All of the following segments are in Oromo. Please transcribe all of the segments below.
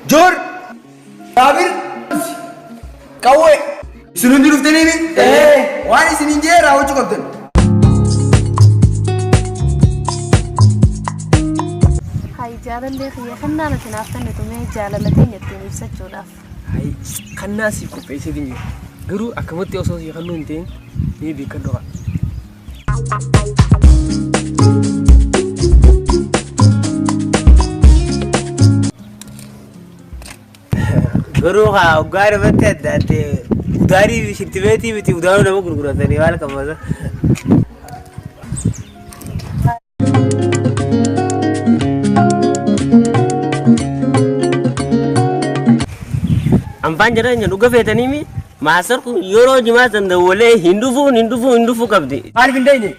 Joor! Jaabir! Qawwee! Isin hundi dhuftaniimi? Waan isin hin jee raawwachuu qabdan. Hayi jaalallee kiyya kennaan ati naaf kennitu mee jaalala teenya ittiin ibsachuudhaaf. Hayi kannaa siif qopheesseetiin jira. Garuu akkamatti osoo sii kennuu hin ta'in mee beekadhu kaa. Garuu haa hoggaa namatti adda adde udaarii fi shintibeetii miti udaanuu nama gurguratanii maal qabata. Anfaan jireenya dhuga feetaniimi maasar kun yeroo jimaa san dawwalee hin dhufuu hin dhufuu hin dhufuu qabdi. Maaliif hin dayne?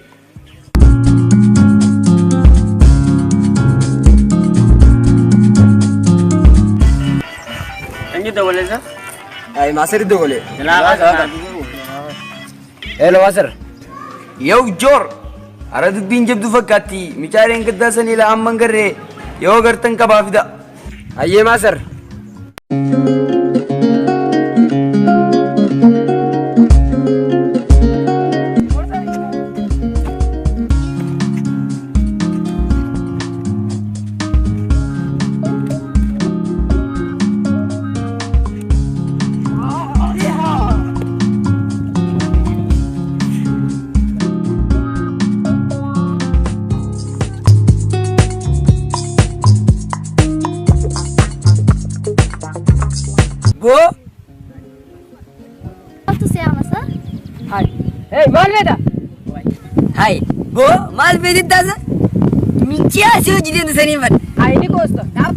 Eenyu dawwaleessa? Ay, maasari dawwale. Jalaa Hello, maasar. Yow Joor! Ara dubbiin jabdu fakkaatti. Micaaleen gaddaa sanii laa amman garree yoo gartan qabaa fida. Hayyee maasar. Boo! Maaltu si amasa? Hai. Hey, maal feeta? Hai. Boo maal feetin taasa? Michiyaa si hojii deemtu sanii fadha. Hai ni qoosta. Dhaab.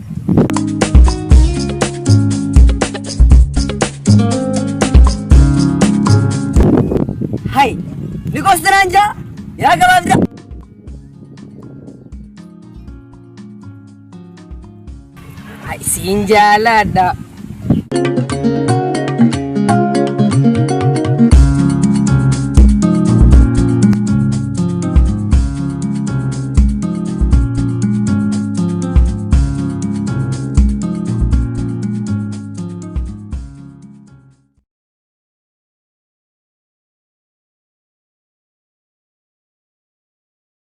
Hai. Ni qoosta naan jaa? Yaa gabaabda. Hai siin jaaladha.